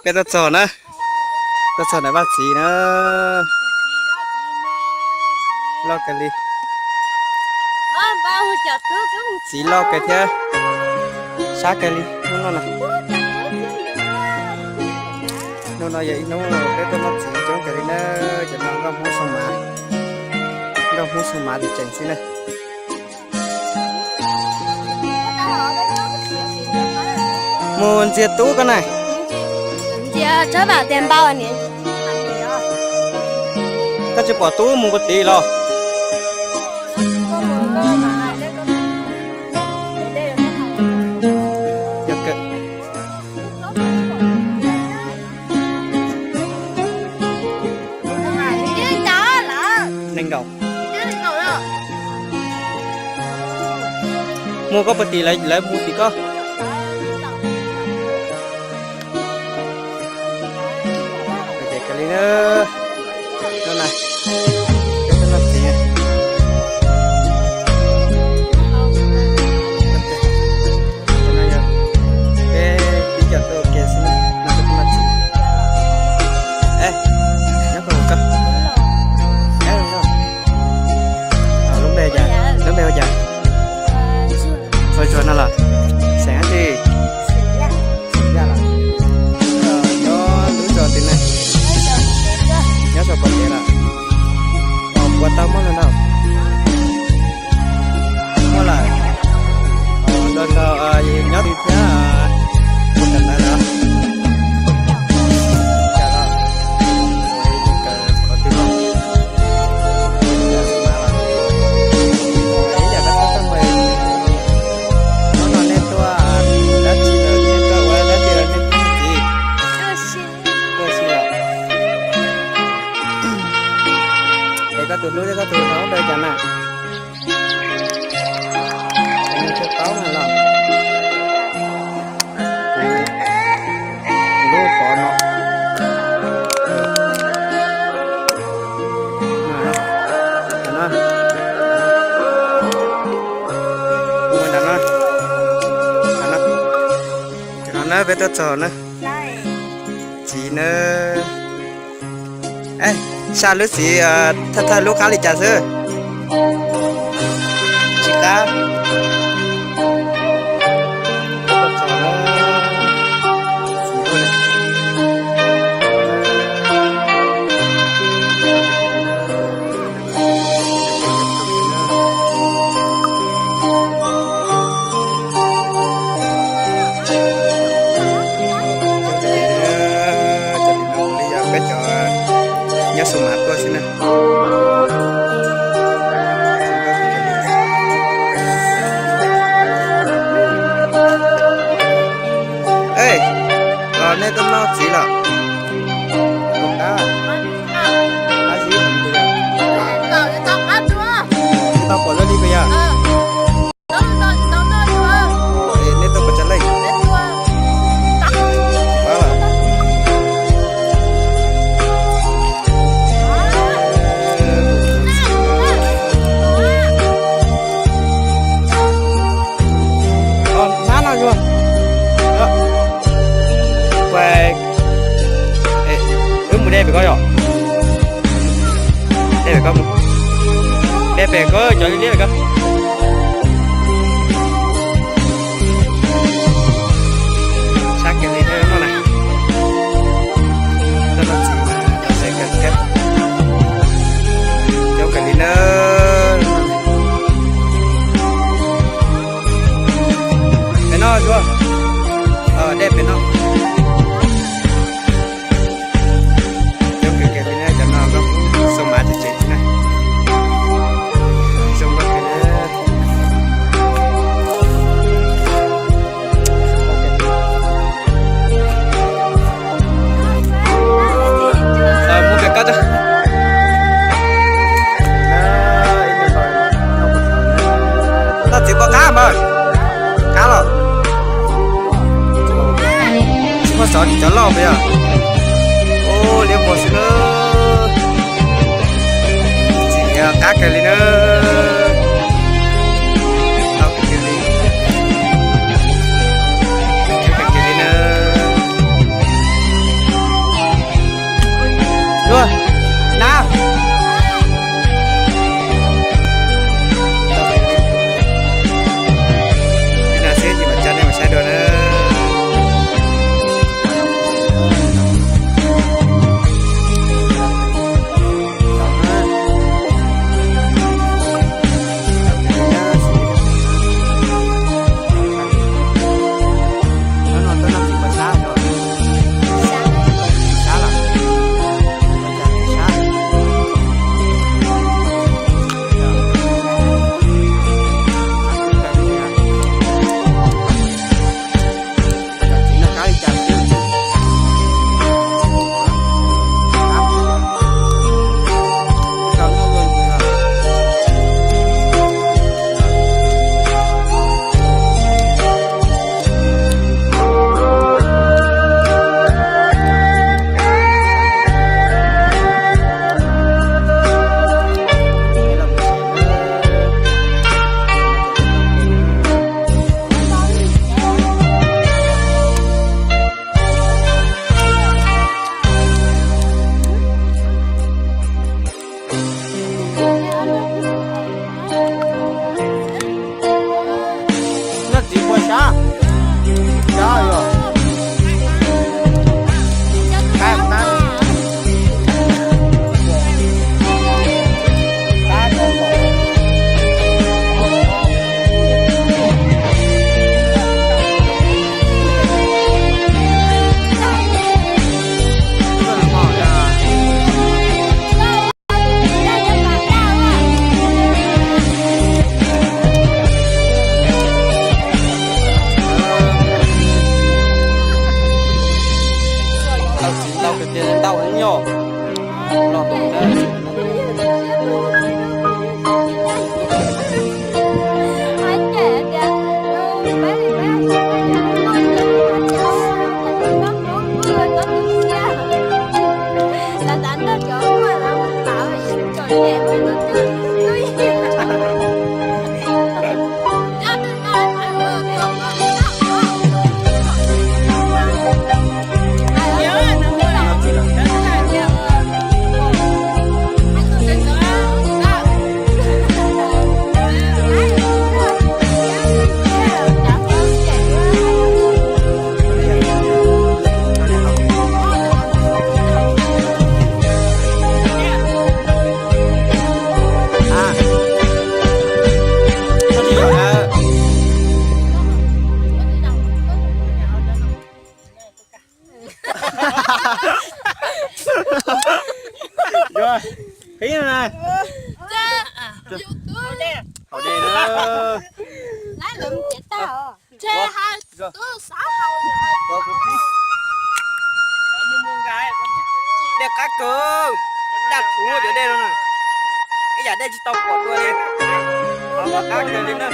Peb tuaj txog na, tuaj txog ntawm vaj txiv na. Loj kawg li. Txiv loj kawg thiab sab kawg li hnub no na. Hnub no yog ib hnub peb tuaj noj txiv coob kawg li na. Cov no nkauj Hmoob Xoo Mav, nkauj Hmoob Xoo Mav tseem tseem xwb na. Mus ntxias tub koj na. Koj tsis pom tub mus nkaus tid los? Nees nkaum. Mus koj puas tim lawv mus tim koj? Ces kawg li na, no na, peb tuaj noj txiv. Peb tib co tuaj ua ke xwb na, no peb tuaj noj txiv. Nyob qhov koj, lub npe, lub npe ua cas? Ua Zuag no los? Xeem dab tsi? Xeem Yaj los? Nyob lub zos twg na? Nyob zos pom kev los? Ua tau muaj lawm ntau? Muaj lawm. Nyob twg thiab? Mus tawm ntawd los? Cas los? Ua ib tug kaw qhov twg los? Ib yam dab txhob txaj muag. Hnub no nej tuaj dab tsi los nej tuaj ua dab tsi los nej tuaj txiv? Tuaj si los? Es koj tus hlub thiab koj tus hlob ntawd cas na? Cov no twb paub no los? Kuv lub pov no. Mus nram no. Mus nram no. Cov no na peb tuaj txog na. Txiv na. Sab lub txiv thawj thawj lub qab li cas xwb? Tsis qab. Cov no li yog peb cov nyob Xoo Mav tuaj xwb na. Los nej tuaj noj txiv los? Tus qab, qab zib, tsis tau pom lub li puas yog? Nej tuaj puas tsawg leej? Hnab no zuag. Wb mus de pem ko yom? De pem ko mus. De pem ko cov liab pem ko. Sab kiag li no na. Coob kawg li na. Pem no zuag. Dej pem no. Coob kawg kiag li na, cov no nkauj Xoo Mav tseem tseem xwb na. Zoo nkauj kawg li. Mus pem ko. Noj txiv puas qab npawg? Qab los? Tsis muaj xov cov loj puas yog? Ua liab puas xwb na. Txiv qab kawg li na. Tau kawg li. Kawg li na. Koj tias ntau heev yog los tus ntawd. Qhib na. Haus dej na. Dej qab kawg, daj thuv cov dej no na. Ib yam dej tsis tau pom dua li. Qab kawg li na.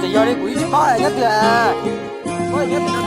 Txawm yog li kuv yeej tsis paub nyob twg.